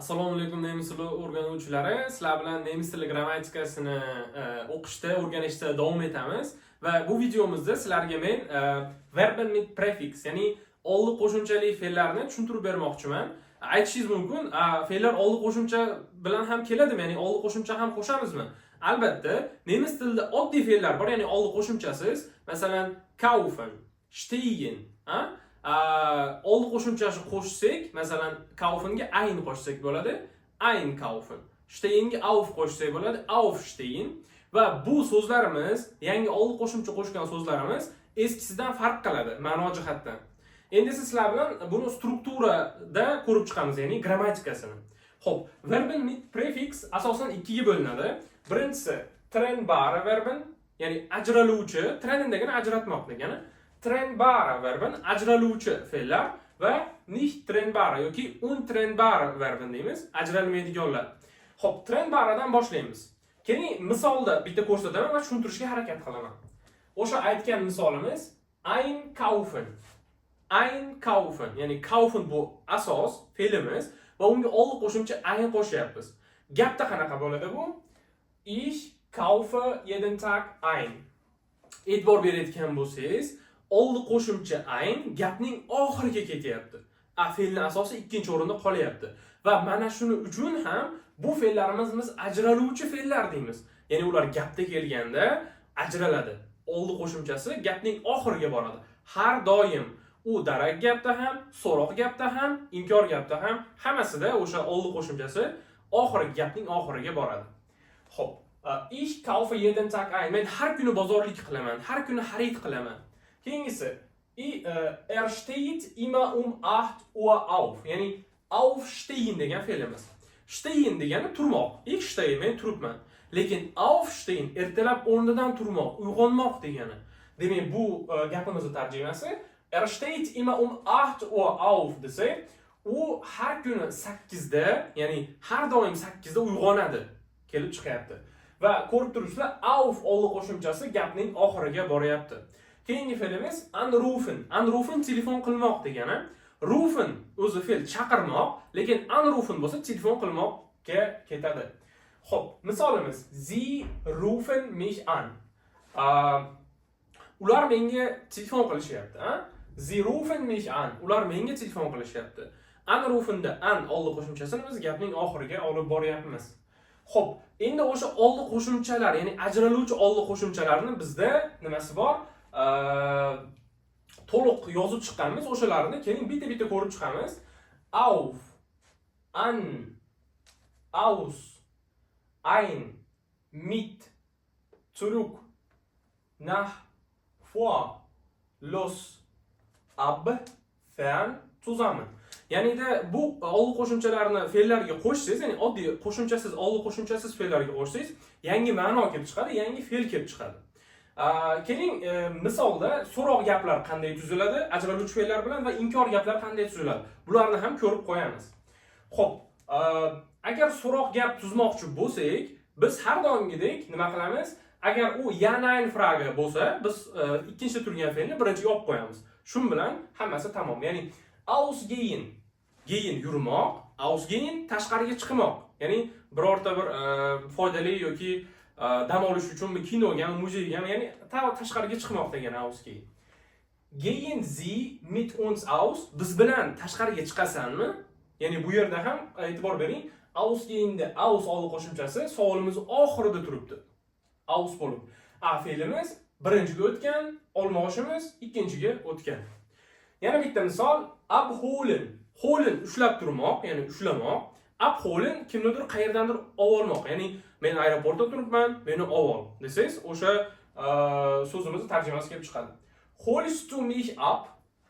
Assalomu alaykum, nemis tili o'rganuvchilari. Sizlar bilan nemis tili grammatikasini o'qishda, o'rganishda davom etamiz va bu videomizda sizlarga men Verben mit Präfix, ya'ni oldi qo'shimchali fe'llarni tushuntirib bermoqchiman. Aytishingiz mumkin, "A, fe'llar oldi qo'shimcha bilan ham keladimi, ya'ni oldi qo'shimcha ham qo'shamizmi?" Albatta, nemis tilida oddiy fe'llar bor, ya'ni oldi qo'shimchasiz. Masalan, kaufen, stehen, a? Oldi qo'shimchasi qo'shsak, masalan, kaufenga ein qo'shsak bo'ladi, einkaufen. Stehenga auf qo'shsak bo'ladi, aufstehen. Va bu so'zlarimiz, yangi oldi qo'shimcha qo'shgan so'zlarimiz eskisidan farq qiladi ma'no jihatdan. Endi esa sizlar bilan buni strukturada ko'rib chiqamiz, ya'ni grammatikasini. Xo'p, Verben mit Präfix asosan ikkiga bo'linadi. Birinchisi trennbare Verben, ya'ni ajraluvchi, trennen degani ajratmoq degani. Trennbare Verben, ajraluvchi fe'llar, va nicht trennbare yoki untrennbare Verben deymiz, ajralmaydiganlar. Xo'p, trennbaredan boshlaymiz. Keling, misolda bitta ko'rsataman va tushuntirishga harakat qilaman. O'sha aytgan misolimiz einkaufen. Einkaufen, ya'ni kaufen bu asos fe'limiz va unga oldi qo'shimcha ein qo'shyapmiz. Gapda qanaqa bo'ladi bu? Ich kaufe jeden Tag ein. E'tibor berayotgan bo'lsangiz, oldi qo'shimcha ein gapning oxiriga ketyapti. A fe'lni asosi ikkinchi o'rinda qolyapti. Va mana shuni uchun ham bu fe'llarimiz biz ajraluvchi fe'llar deymiz. Ya'ni ular gapda kelganda ajraladi. Oldi qo'shimchasi gapning oxiriga boradi. Har doim u darak gapda ham, so'roq gapda ham, inkor gapda ham, hammasida o'sha oldi qo'shimchasi oxirgi gapning oxiriga boradi. Xo'p, ich kaufe jeden Tag ein. Men har kuni bozorlik qilaman, har kuni xarid qilaman. Keyingisi, er steht immer um 8 Uhr auf. Ya'ni aufstehen degan fe'limiz. Stehen degani turmoq. Ich stehe, men turibman. Lekin aufstehen ertalab o'rnidan turmoq, uyg'onmoq degani. Demak, bu gapimizni tarjimasi er steht immer um 8 Uhr auf desak, u har kuni 8 da, ya'ni har doim 8 da uyg'onadi kelib chiqyapti. Va ko'rib turibsizlar, auf oldi qo'shimchasi gapning oxiriga boryapti. Keyingi fe'limiz anrufen. Anrufen telefon qilmoq degani. Rufen o'zi fe'l chaqirmoq, lekin anrufen bo'lsa telefon qilmoqga ketadi. Xo'p, misolimiz: Sie rufen mich an. Ular menga telefon qilishyapti, a? Sie rufen mich an. Ular menga telefon qilishyapti. Anrufenda an oldi qo'shimchasini biz gapning oxiriga olib boryapmiz. Xo'p, endi o'sha oldi qo'shimchalar, ya'ni ajraluvchi oldi qo'shimchalarni bizda nimasi bor? To'liq yozib chiqqanmiz, o'shalarni keling, bitta-bitta ko'rib chiqamiz. Auf, an, aus, ein, mit, zurück, nach, vor, los, ab, fern, zusammen. Ya'nida bu oldi qo'shimchalarni fe'llarga qo'shsangiz, ya'ni oddiy qo'shimchasiz, oldi qo'shimchasiz fe'llarga qo'shsangiz, yangi ma'no kelib chiqadi, yangi fe'l kelib chiqadi. Keling, misolda so'roq gaplar qanday tuziladi ajraluvchi fe'llar bilan va inkor gaplar qanday tuziladi, bularni ham ko'rib qo'yamiz. Xo'p, agar so'roq gap tuzmoqchi bo'lsak, biz har doimgidek nima qilamiz? Agar u ja nein Frage bo'lsa, biz ikkinchi turgan fe'lni birinchiga olib qo'yamiz. Shu bilan hammasi tamom. Ya'ni ausgehen, gehen yurmoq, ausgehen tashqariga chiqmoq. Ya'ni birorta bir foydali yoki dam olish uchunmi, kinogami, muzeygami, ya'ni tashqariga chiqmoq degani ausgehen. Gehen Sie mit uns aus? Biz bilan tashqariga chiqasanmi? Ya'ni bu yerda ham e'tibor bering, ausgehenda aus oldi qo'shimchasi savolimiz oxirida turibdi. Aus bo'lib. A fe'limiz birinchiga o'tgan, olmoshimiz ikkinchiga o'tgan. Yana bitta misol: abholen. Holen ushlab turmoq, ya'ni ushlamoq. Abholen kimnidir qayerdandir olmoq. Ya'ni men aeroportda turibman, meni ol desangiz, o'sha so'zimizni tarjimasi kelib chiqadi. Holst du mich ab?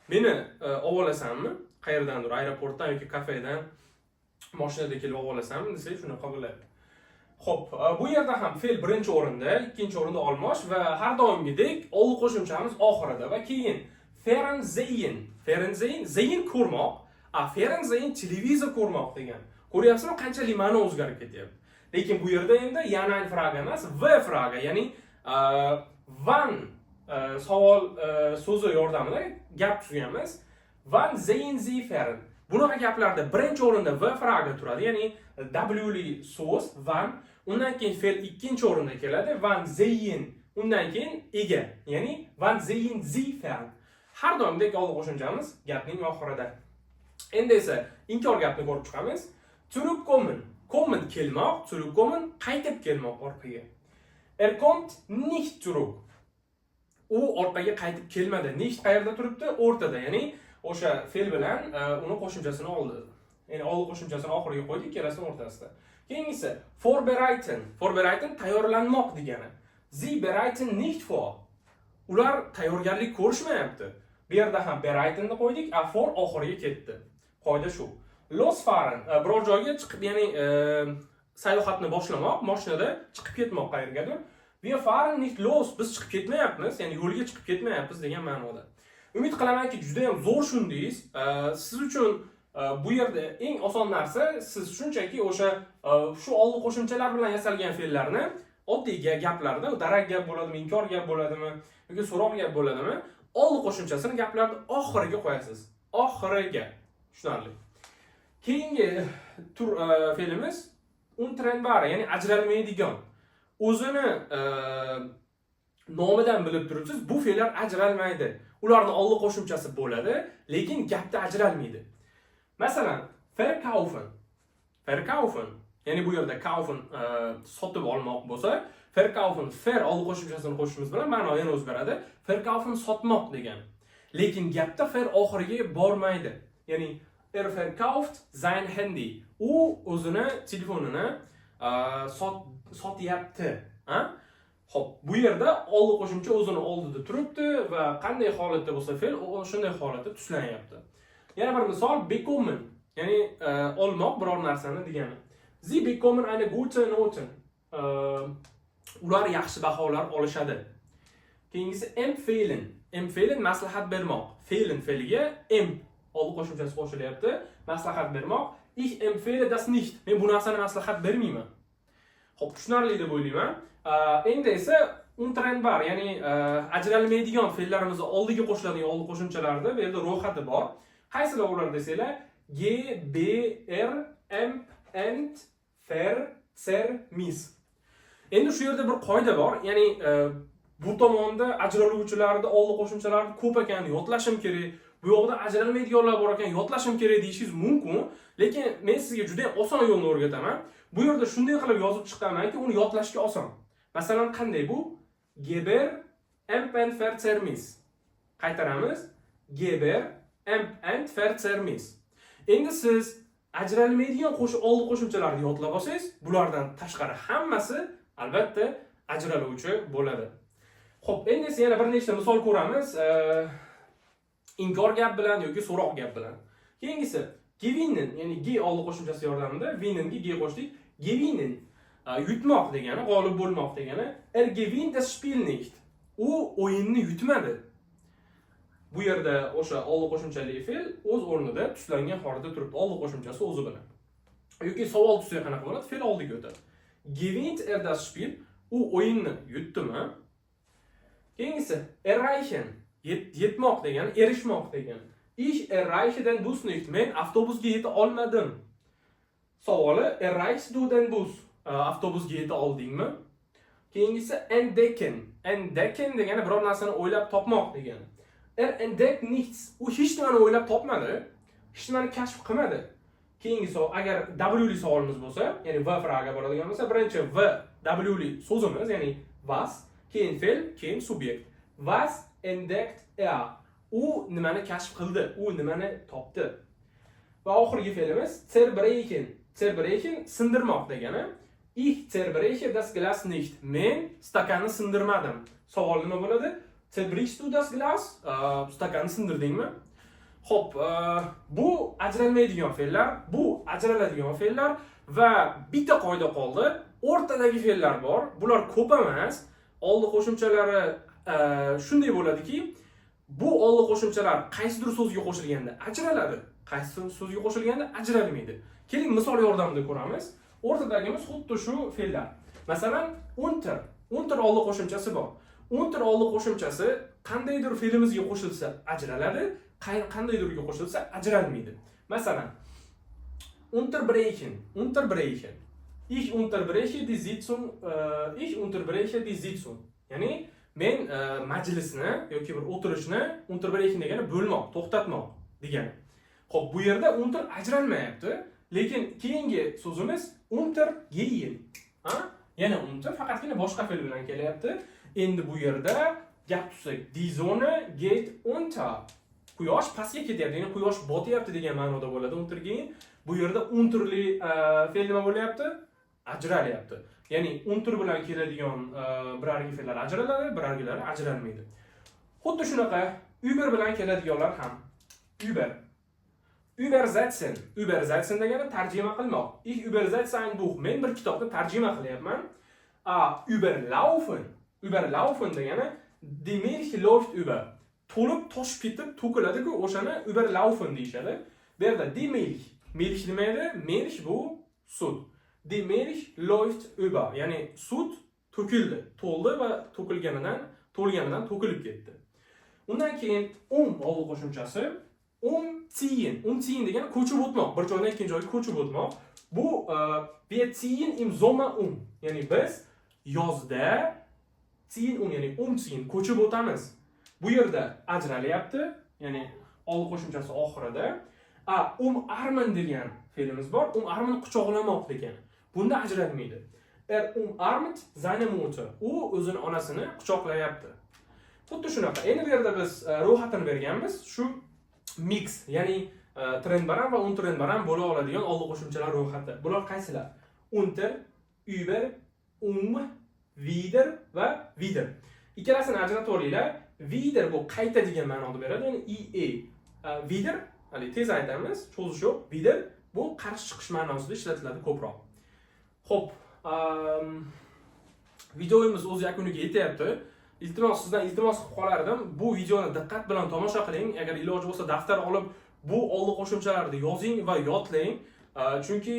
Meni olasanmi? Qayerdandir, aeroportdan yoki kafedan mashinada kelib olasanmi desangiz, shunaqa bo'ladi. Xo'p, bu yerda ham fe'l birinchi o'rinda, ikkinchi o'rinda olmosh va har doimgidek oldi qo'shimchamiz oxirida va keyin Fernsehen. Fernsehen, sehen ko'rmoq, a Fernsehen televizor ko'rmoq degan. Ko'ryapsizmi, qanchalik ma'no o'zgarib ketyapti. Lekin bu yerda endi ja nein Frage emas, W Frage, ya'ni wann savol so'zi yordamida gap tuzganmiz. Wann sehen Sie fern? Bunaqa gaplarda birinchi o'rinda W-Frage turadi, ya'ni W-li so'z, wann, undan keyin fe'l ikkinchi o'rinda keladi, wann sehen, undan keyin ega, ya'ni wann sehen Sie fern. Har doimdek oldi qo'shimchamiz gapning oxirida. Endi esa inkor gapni ko'rib chiqamiz. Zurückkommen, kommen kelmoq, zurückkommen qaytib kelmoq orqaga. Er kommt nicht zurück. U orqaga qaytib kelmadi. Nicht qayerda turibdi? O'rtada, ya'ni o'sha fe'l bilan uni qo'shimchasini oldi. Ya'ni oldi qo'shimchasini oxiriga qo'ydik, ikkalasini o'rtasida. Keyingisi vorbereiten. Vorbereiten tayyorlanmoq degani. Sie bereiten nicht vor. Ular tayyorgarlik ko'rishmayapti. Bu yerda ham bereitenni qo'ydik, a vor oxiriga ketdi. Qoida shu. Losfahren biror joyga chiqib, ya'ni sayohatni boshlamoq, mashinada chiqib ketmoq qayergadir. Wir fahren nicht los. Biz chiqib ketmayapmiz, ya'ni yo'lga chiqib ketmayapmiz degan ma'noda. Umid qilamanki, juda ham zo'r tushundingiz. Siz uchun bu yerda eng oson narsa, siz shunchaki o'sha shu oldi qo'shimchalar bilan yasalgan fe'llarni oddiy gaplarda, darak gap bo'ladimi, inkor gap bo'ladimi yoki so'roq gap bo'ladimi, oldi qo'shimchasini gaplarni oxiriga qo'yasiz. Oxiriga. Tushunarli. Keyingi tur fe'limiz untrennbar, ya'ni ajralmaydigan. O'zini nomidan bilib turibsiz, bu fe'llar ajralmaydi. Ularni oldi qo'shimchasi bo'ladi, lekin gapda ajralmaydi. Masalan, verkaufen. Verkaufen, ya'ni bu yerda kaufen sotib olmoq bo'lsa, verkaufen ver oldi qo'shimchasini qo'shishimiz bilan ma'no yana o'zgaradi. Verkaufen sotmoq degani. Lekin gapda ver oxiriga bormaydi. Ya'ni er verkauft sein Handy. U o'zini telefonini sotyapti. Ha? Xo'p, bu yerda oldi qo'shimcha o'zini oldida turibdi va qanday holatda bo'lsa fe'l, u shunday holatda tuslanyapti. Yana bir misol: bekommen, ya'ni olmoq biror narsani degani. Sie bekommen eine gute Noten. Ular yaxshi baholar olishadi. Keyingisi empfehlen. Empfehlen maslahat bermoq. Fehlen fe'liga emp oldi qo'shimchasi qo'shilyapti. Maslahat bermoq. Ich empfehle das nicht. Men bu narsani maslahat bermayman. Xo'p, tushunarli deb o'ylayman. Endi esa untrennbar, ya'ni ajralmaydigan fe'llarimizni oldiga qo'shiladigan oldi qo'shimchalarni bu yerda ro'yxati bor. Qaysilar ular desanglar, G, B, R, M, Ent, Fer, Zer, Mis. Endi shu yerda bir qoida bor, ya'ni bu tomonda ajraluvchilarni oldi qo'shimchalari ko'p ekan, yodlashim kerak. Bu yoqda ajralmaydiganlar bor ekan, yodlashim kerak deyishingiz mumkin, lekin men sizga juda ham oson yo'lni o'rgataman. Bu yerda shunday qilib yozib chiqamanki, uni yodlashga oson. Masalan, qanday bu? Geber, emp, ent, ver, zer, mis. Qaytaramiz. Geber, emp, ent, ver, zer, mis. Endi siz ajralmaydigan oldi qo'shimchalarni yodlab olsangiz, bulardan tashqari hammasi albatta ajraluvchi bo'ladi. Xo'p, endi esa yana bir nechta misol ko'ramiz. Inkor gap bilan yoki so'roq gap bilan. Keyingisi gewinnen, ya'ni ge oldi qo'shimchasi yordamida winnenga ge qo'shdik. Gewinnen yutmoq degani, g'olib bo'lmoq degani. Er gewinnt das Spiel nicht. U o'yinni yutmadi. Bu yerda o'sha oldi qo'shimchali fe'l o'z o'rnida tuslangan holatda turibdi, oldi qo'shimchasi o'zi bilan. Yoki savol tuzsak qanaqa bo'ladi? Fe'l oldiga o'tadi. Gewinnt er das Spiel? U o'yinni yutdimi? Keyingisi erreichen, yetmoq degani, erishmoq degani. Ich erreiche den Bus nicht. Men avtobusga yeta olmadim. Savoli: erreichst du den Bus? Avtobusga yeta oldingmi? Keyingisi entdecken. Entdecken degani biror narsani o'ylab topmoq degani. Er entdeckt nichts. U hech nimani o'ylab topmadi, hech nimani kashf qilmadi. Keyingi savol, agar W li savolimiz bo'lsa, ya'ni W-Frage boradigan bo'lsa, birinchi V W li so'zimiz, ya'ni was, keyin fe'l, keyin subyekt. Was entdeckt er? U nimani kashf qildi? U nimani topdi? Va oxirgi fe'limiz zerbrechen. Zerbrechen sindirmoq degani. Ich zerbreche das Glas nicht. Men stakanni sindirmadim. Savol nima bo'ladi? Zerbrichst du das Glas? Stakanni sindirdingmi? Xo'p, bu ajralmaydigan fe'llar, bu ajraladigan fe'llar va bitta qoida qoldi. O'rtadagi fe'llar bor. Bular ko'p emas. Oldi qo'shimchalari shunday bo'ladiki, bu oldi qo'shimchalar qaysidir so'zga qo'shilganda ajraladi, qaysi so'zga qo'shilganda ajralmaydi. Keling, misol yordamida ko'ramiz. O'rtadagimiz xuddi shu fe'llar. Masalan, unter, unter oldi qo'shimchasi bor. Unter oldi qo'shimchasi qandaydir fe'limizga qo'shilsa ajraladi, qandaydirga qo'shilsa ajralmaydi. Masalan, unterbrechen, unterbrechen. Ich unterbreche die Sitzung, ich unterbreche die Sitzung. Ya'ni men majlisni yoki bir o'tirishni, unterbrechen degani bo'lmoq, to'xtatmoq degani. Xo'p, bu yerda unter ajralmayapti, lekin keyingi so'zimiz untergehen. Ha? Yana unter, faqatgina boshqa fe'l bilan kelyapti. Endi bu yerda gap tutsak, die Sonne geht unter. Quyosh pastga ketyapti, ya'ni quyosh botyapti degan ma'noda bo'ladi untergehen. Bu yerda unterli fe'l nima bo'lyapti? Ajralyapti. Ya'ni unter bilan keladigan birargi fe'llar ajraladi, birargilari ajralmaydi. Xuddi shunaqa über bilan keladiganlar ham. Über. Übersetzen. Übersetzen degani tarjima qilmoq. Ich übersetze ein Buch. Men bir kitobni tarjima qilyapman. A überlaufen. Überlaufen degani die Milch läuft über. To'lib toshib ketib to'kiladi-ku, o'shani überlaufen deyishadi. Bu yerda die Milch. Milch nima edi? Milch bu sut. Die Milch läuft über. Ya'ni sut to'kildi, to'ldi va to'kilganidan, to'lganidan to'kilib ketdi. Undan keyin oldi qo'shimchasi umziehen. Umziehen degani ko'chib o'tmoq, bir joydan ikkinchi joyga ko'chib o'tmoq. Bu wir ziehen im Sommer um. Ya'ni biz yozda ziehen um, ya'ni umziehen, ko'chib o'tamiz. Bu yerda ajralyapti, ya'ni oldi qo'shimchasi oxirida. A umarmen degan fe'limiz bor. Umarmen quchoqlamoq degani. Bunda ajralmaydi. Er umarmt seine Mutter. U o'zini onasini quchoqlayapti. Xuddi shunaqa. Endi bu yerda biz ro'yxatini berganmiz. Shu mix, ya'ni trennbar ham va untrennbar ham bo'la oladigan oldi qo'shimchalar ro'yxati. Bular qaysilar? Unter, über, um, wieder va wieder. Ikkalasini ajratib olinglar. Wieder bu qayta degan ma'noni beradi, ya'ni ie. Wider, hali tez aytamiz, cho'zish yo'q. Wider bu qarshi chiqish ma'nosida ishlatiladi ko'proq. Xo'p, videomiz o'z yakuniga yetyapti. Iltimos, sizdan iltimos qilib qolardim. Bu videoni diqqat bilan tomosha qiling. Agar iloji bo'lsa, daftar olib, bu oldi qo'shimchalarni yozing va yodlang. Chunki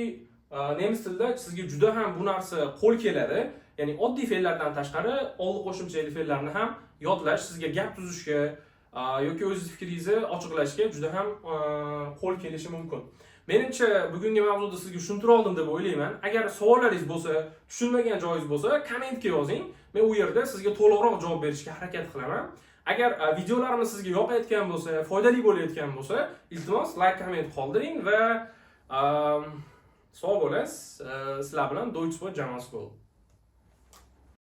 nemis tilida sizga juda ham bu narsa qo'l keladi. Ya'ni oddiy fe'llardan tashqari oldi qo'shimchali fe'llarni ham yodlash sizga gap tuzishga yoki o'z fikringizni ochiqlashga juda ham qo'l kelishi mumkin. Menimcha, bugungi mavzuda sizga tushuntira oldim deb o'ylayman. Agar savollaringiz bo'lsa, tushunmagan joyingiz bo'lsa, kommentga yozing. Men u yerda sizga to'liqroq javob berishga harakat qilaman. Agar videolarimiz sizga yoqayotgan bo'lsa, foydali bo'layotgan bo'lsa, iltimos, like, komment qoldiring va sog' bo'lasiz. Sizlar bilan Deutsch Sport jamoasi bo'ldi.